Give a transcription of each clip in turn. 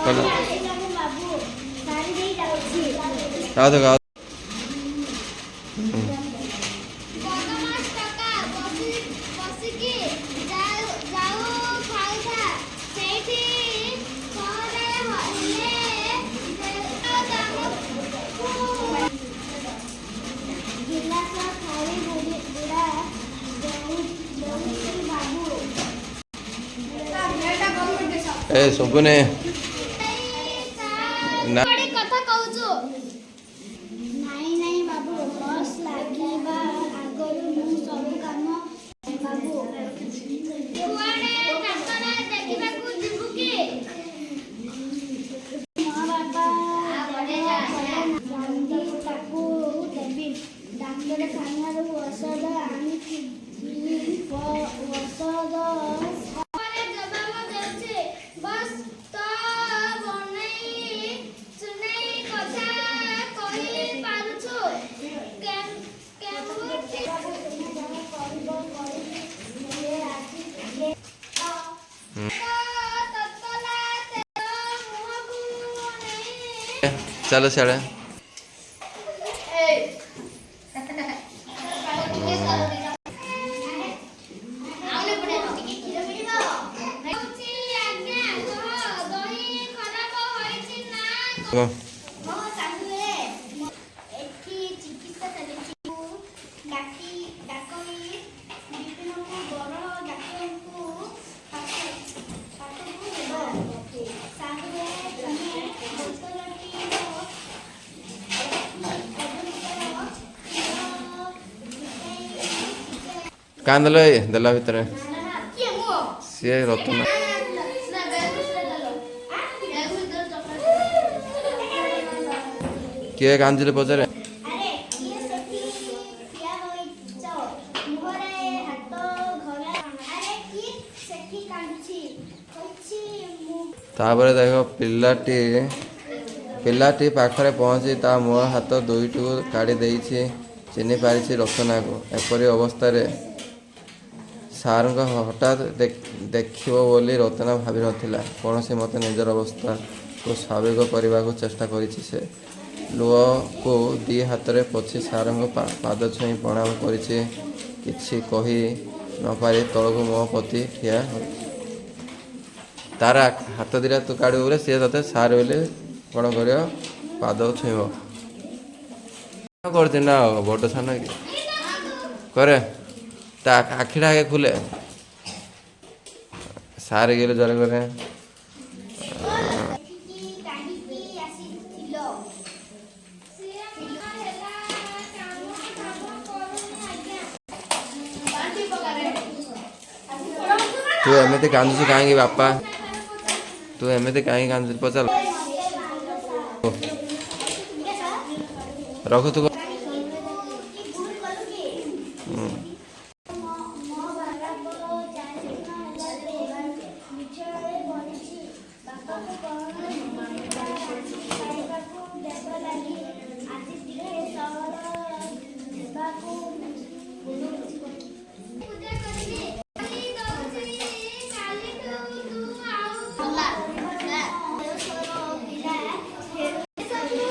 କଲ। ବାବୁ, ସାରି ଦେଇ ଯାଉଛି। ଆଉ ଦେଖ ଆଉ। ବଦମାସ ଟୋକା, ବସି ବସିକି ଯାଉ ଯାଉ ଖାଉଥା ସେଇଠି। ସହରରେ ହେଲେ ତମକୁ ଗିଲାସ ଥାଳି ଗୁଡ଼ା ଦେଉଛି ବାବୁ। ଏ, ଶୁଭୁନି ନା। କଥା କହୁଛୁ। ନାଇଁ ନାଇଁ ବାବୁ, ବସ୍ ଲାଗିବା ଆଗରୁ ମୁଁ ସବୁ କାମ ବାବୁ। କୁଆଡ଼େ ଯାତ୍ରା ଦେଖିବାକୁ ଯିବୁ କି? ମୋ ବାପା ରାନ୍ଧି ତାକୁ ଦେବି। ଡାକ୍ତରଖାନାରୁ ଔଷଧ ଆଣିଥିଲି, ଔଷଧ ଜବାବ ଦେଉଛି। ବସ୍ ତ ବନେଇ ଚୁନେଇ କଥା କହିପାରୁଛୁ। କେଉଁଠି ତୁମେ ଯାହା କରିବ କରିବି, ହେଲେ ଆଜି ଟିକେ ତତଲା ତେଲ ମୁହଁକୁ ନେଇ ଚାଲ ସିଆଡ଼େ। ହେଉଛି ଆଜ୍ଞା, କହ, ଦହି ଖରାପ ହୋଇଛି ନା? କହ। ମୋ ସାଙ୍ଗରେ ଏଠି ଚିକିତ୍ସା ଚାଲିଛି। ଡାକି ଡାକଇ ବିପିନକୁ ବଡ଼ ଡାକ୍ତରଙ୍କୁ ପାଖକୁ ହେବ। ସାଙ୍ଗରେ ତୁମେ ବୋତଲଟିର ଅଧୁନୀକର କ୍ଷୀର ଫୁଟାଇ ଟିକେ କାଁ ଦେଲ ଏ ଦେଲା ଭିତରେ। କିଏ, ମୁଁ? ସିଏ ରତନା। କିଏ କାନ୍ଦୁଥିଲେ ପଚାରେ। ଆରେ, କିଏ ସେଠି ଠିଆ ହୋଇଛ, ମୁହଁରେ ହାତ ଘରା? ଆରେ, କିଏ ସେଠି କାନ୍ଦୁଛି ହୋଇଛି ମୁଁ? ତାପରେ ଦେଖ, ପିଲାଟି ପିଲାଟି ପାଖରେ ପହଞ୍ଚି ତା ମୁହଁ ହାତ ଦୁଇଟିକୁ କାଢ଼ି ଦେଇଛି। ଚିହ୍ନି ପାରିଛି ରତନାକୁ। ଏପରି ଅବସ୍ଥାରେ ସାରଙ୍କୁ ହଠାତ୍ ଦେଖିବ ବୋଲି ରତନା ଭାବିନଥିଲା। କୌଣସି ମତେ ନିଜର ଅବସ୍ଥାକୁ ସ୍ୱାଭାବିକ କରିବାକୁ ଚେଷ୍ଟା କରିଛି ସେ। ଲୁହକୁ ଦି ହାତରେ ପୋଛି ସାରଙ୍କ ପାଦ ଛୁଇଁ ପ୍ରଣାମ କରିଛି। କିଛି କହି ନପାରି ତଳକୁ ମୁହଁ ପୋତି ଠିଆ ହୋଇଛି। ତାର ହାତ ଦିଟା ତୁ କାଢ଼ିବୁ ବୋଲେ ସିଏ ତତେ ସାର୍ ବୋଲି କ'ଣ କରିବ? ପାଦ ଛୁଇଁବ। କରୁଛି ନା ଆଉ ବଡ଼ ସାନ କି କରେ। ତା ଆଖିଟା ଆଗେ ଖୋଲେ। ସାର୍ ଗଲେ ଜରେ କରେ। ଏଠିକି କାହିଁକି ଆସିଥିଲ? ସିଏ ହେଲା କାମ କାମ କରୁନି ଆଜ୍ଞା। ତୁ ଏମିତି କାନ୍ଦୁଛୁ କାହିଁକି ବାପା? ତୁ ଏମିତି କାହିଁକି କାନ୍ଦୁଛୁ ପଚାର। ରଖୁ ତୁ। କି ଭୁଲ କଲୁ କି? ମୋ ବାପାଙ୍କ 4 ଦିନ ହେଲା ବିଛଣାରେ ପଡ଼ିଛି। ବାପାକୁ କ'ଣ ଖାଇବାକୁ ଦେବା ଲାଗି ଆଜି ଟିକେ ସହର ଯିବାକୁ ପୂଜା କରିବି। କାଲି ଦଉଛି, କାଲିଠୁ ତୁ ଆଉ ପିଲା ସବୁ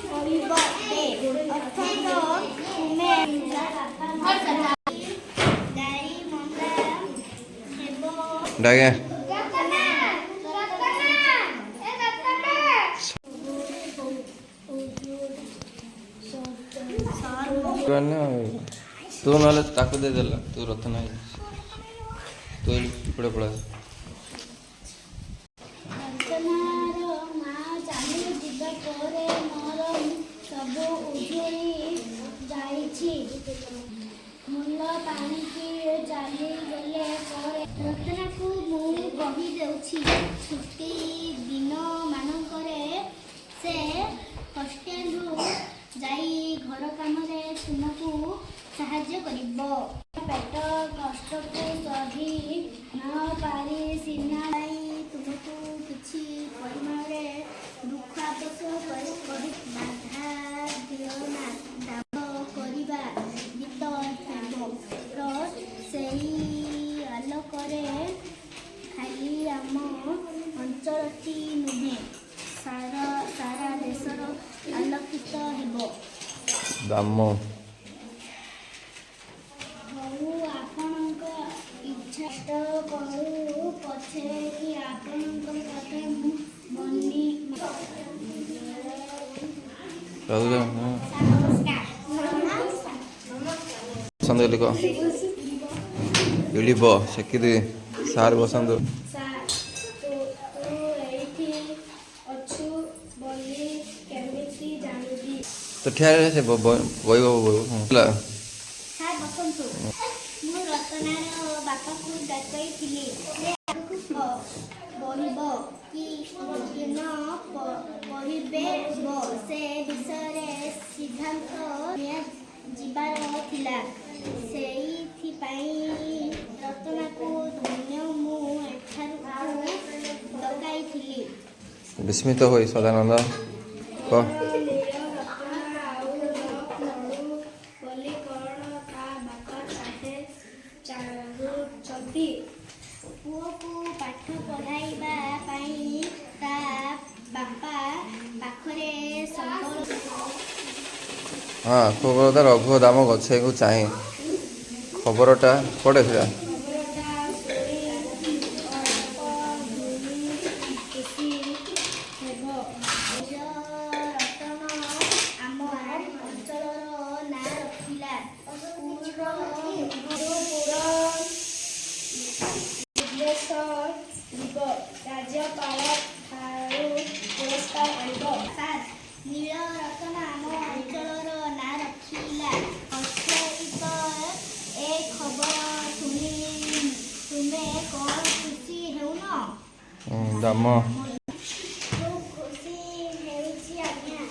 ପରିବର୍ତ୍ତେ ଅର୍ଥାତ ତୁମେ ଗାଈ ମନ୍ଦା ହେବ। ଡାକେ। ରତନା, ରତନା, ଏ ରତନା। ନା, ତୁ ନହେଲେ ତାକୁ ଦେଇଦେଲା। ତୁ ରତନା ତୁ ଏପଟେ ପଳା। ରତନାର ମା ଚାଲି ଯିବା ପରେ ମୋର ସବୁ ଉଜୁଡ଼ି ଯାଇଛି। ମୂଲ ପାଣିକି ଚାଲିଗଲେ ପରେ ରତନାକୁ ମୁଁ କହିଦେଉଛି, ଛୁଟି ଦିନମାନଙ୍କରେ ସେ ହଷ୍ଟେଲରୁ ଯାଇ ଘର କାମରେ ତୁମକୁ ସାହାଯ୍ୟ କରିବ। ପେଟ କଷ୍ଟକୁ ସହି ନ ପାରି ସିନା ପାଇଁ ତୁମକୁ କିଛି ପରିମାଣରେ ଦୁଃଖ ଆବଶ୍ୟକ କରି ବାଧା ଦିଅ ନା। ଦାବ କରିବା ଗୀତ ହେବ ର ସେଇ ଆଲୋକରେ ଖାଲି ଆମ ଅଞ୍ଚଳ ଅଞ୍ଚଳଟି ନୁହେଁ, ସାରା ସାରା ଦେଶର ଆଲୋକିତ ହେବ। ଦାମ। ହଉ, ଆପଣଙ୍କ ଇଚ୍ଛା କରୁ ପଛେ କି ଆପଣଙ୍କ କଥା ମୁଁ ମନି ରଘୁ ନମସ୍କାର। ବସନ୍ତୁ ବୋଲି କହ। ଇଳିବ ସେକିଦି ସାର୍ ବସନ୍ତୁ। ସାର୍, ତୁ ତୁ ଏଇଠି ଅଛୁ ବୋଲି କେମିତି ଜାଣିଲି? ତ ଠିଆ ହେଲେ ସେ ବହିବ ବହିବ ହେଲା। ସାର୍, ବସନ୍ତୁ। ମୁଁ ରତନାର ବାପାକୁ ଡକାଇଥିଲି। ସେ ଆଗକୁ ବଢ଼ିବ କି ନ ପଢ଼ିବେ ସେ ବିଷୟରେ ସିଦ୍ଧାନ୍ତ ନିଆଯିବାର ଥିଲା। ସେଇଥିପାଇଁ ରତନାକୁ ଧନ୍ୟ ମୁଁ ଏଠାକୁ ଡକାଇଥିଲି। ବିସ୍ମିତ ହୋଇ ସଦାନନ୍ଦ କହ। ନୀଳ ରତନା ଆଉ ନ ପଢ଼ୁ ବୋଲି କ'ଣ ତା ବାପା ଚାହୁଁଛନ୍ତି? ପୁଅକୁ ପାଠ ପଢ଼ାଇବା ପାଇଁ ତା ବାପା ପାଖରେ ସମ୍ବଳ ହଁ, ଖବରଟା ରଘୁ ଦାମ ଗଛେଇକୁ ଚାହିଁ ଖବରଟା ପଡ଼େ ଥିଲା। ଖବରଟା ଶୁଣି ଅଳ୍ପ ଧୁନି ଖୁସି ହେବ। ରତନ ଆମ ଅଞ୍ଚଳର ନାଁ ରଖିଲା। ଗୁରୁପୁର ଭୁବନେଶ୍ୱର ଯିବ, ରାଜ୍ୟପାଳ ଠାରୁ ପୁରସ୍କାର ଆଣିବ। ସାର୍, ନୀଳ ରତନ ଆମ ଅଞ୍ଚଳର ନାଁ ରଖିଲା। ଅତ୍ୟଧିକ ଏ ଖବର ଶୁଣି ତୁମେ କ'ଣ ଖୁସି ହେଉନ? ଦାମ। ଖୁବ୍ ଖୁସି ହେଉଛି ଆଜ୍ଞା।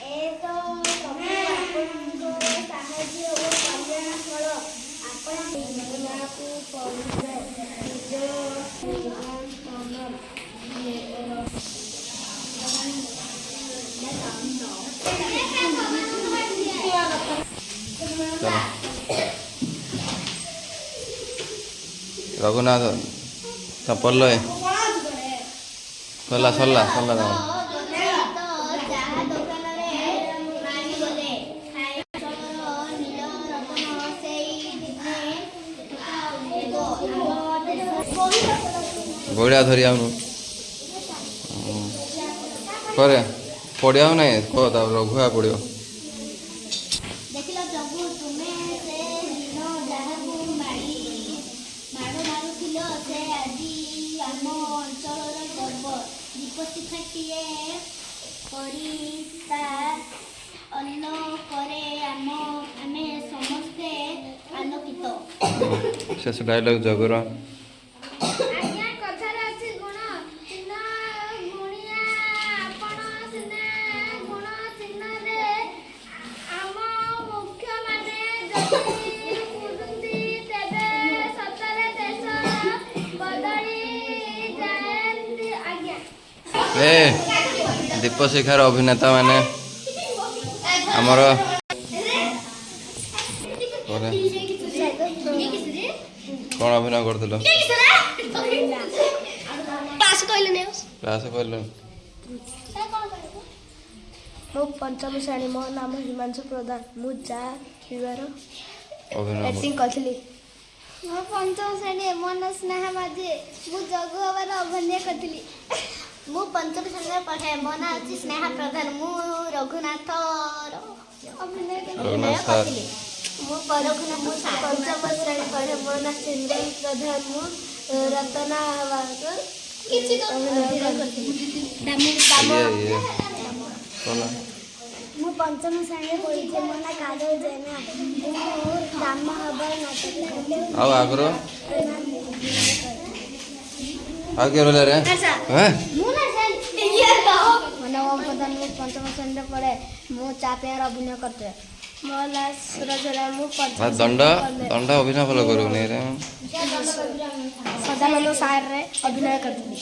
ଏ ତ ସବୁ ଆପଣଙ୍କ ସାହାଯ୍ୟ ଓ କଲ୍ୟାଣ ଫଳ। ଆପଣ କୁ ପଡ଼ିବ ନିଜ ଚାଲ ରଘୁନାଥ ଚପଲ ସରିଲା, ସରିଲା, ସରିଲା ଦାମ। ତ ଚାହା ଦୋକାନରେ ମାଡ଼ିଗଲେ। ଅଞ୍ଚଳର ନୀଳ ରତନ ସେଇ ଦିନେ ହେବ ଆମ ଦେଶ ବଇଡ଼ା ଧରି ଆଉନୁ କରେ ପଡ଼ିଆଉ ନାହିଁ କହ। ତା ରଘୁଆ ପଡ଼ିବ। ଦେଖିଲ ଜଗୁ, ତୁମେ ସେ ଦିନ ଯାହାକୁ ମାଡ଼ ମାରୁଥିଲ ସେ ଆଜି ଆମ ଅଞ୍ଚଳର ଗର୍ବ। ଦୀପଶିଖାଟିଏ ପରି ତା ଆଲୋକରେ ଆମେ ସମସ୍ତେ ଆଲୋକିତ। ଶେଷ ଡାଇଲଗ ଜଗୁର। ଆଜ୍ଞା, କଥାରେ ଅଛି ଗୁଣ ଚିହ୍ନ ଗୁଣିଆ। ଆପଣ ସିନା ଗୁଣ ଚିହ୍ନରେ ଆମ ମୁଖ୍ୟମାନେ ଯଦି ବୁଝନ୍ତି ତେବେ ସତରେ ଦେଶ ବଦଳି ଯାଆନ୍ତି ଆଜ୍ଞା। ଏ ଦୀପଶିଖାର ଅଭିନେତା ମାନେ ଆମର ପରେ କ'ଣ ଅଭିନୟ କରୁଥିଲ? ପାସ୍ କହିଲେନି। କ୍ଲାସ କହିଲୁ। ମୁଁ ପଞ୍ଚମ ଶ୍ରେଣୀ। ମୋ ନାମ ହିମାଂଶୁ ପ୍ରଧାନ। ମୁଁ ଚା ପିଇବାର ଅଭିନୟ ଆକ୍ଟିଂ କରିଥିଲି। ମୁଁ ପଞ୍ଚମ ଶ୍ରେଣୀ। ମୋ ନାଁ ସ୍ନେହା ମାଝି। ମୁଁ ଜଗୁ ହେବାର ଅଭିନୟ କରିଥିଲି। ମୁଁ ପଞ୍ଚମ ଶ୍ରେଣୀରେ ପଢ଼େ। ମୋ ନାଁ ହେଉଛି ସ୍ନେହା ପ୍ରଧାନ। ମୁଁ ରଘୁନାଥର ଅଭିନୟ ରଘୁନାଥ ସାର୍। କରିଥିଲି। ମୁଁ ପଞ୍ଚମ ଶ୍ରେଣୀ ପଢ଼େ। ମୋ ନାଁ ସିନ୍ଦୁର ପ୍ରଧାନ। ମୁଁ ରତନା ହେବାର କିଛି ଅଭିନୟ କରିଥିଲି। ଇଏ ଇଏ କଲା। ମୁଁ ପଞ୍ଚମ ଶ୍ରେଣୀରେ ପଢ଼ୁଛି। ମୋ ନାଁ କାଜଲ ଜେନା। ମୁଁ ଦାମ ହେବାର ନାଟକ କରିଥିଲି। ଆଉ ଆଗରୁ ଆଉ କିଏ ରହିଲା ରେ? ହେଁ? ମୋ ନାଁ ଓମ୍ ପ୍ରଧାନ। ମୁଁ ପଞ୍ଚମ ଶ୍ରେଣୀରେ ପଢ଼େ। ମୁଁ ଚା ପିଇବାର ଅଭିନୟ କରିଥିଲି। ମୋ ନାଁ ସୁରଜ ରାୟ। ମୁଁ ପଞ୍ଚମ ବା ଦଣ୍ଡ ଦଣ୍ଡ ଅଭିନୟ ଭଲ କରୁନି ରେ। ସଦାନନ୍ଦ ସାର୍ରେ ଅଭିନୟ କରିଥିଲି।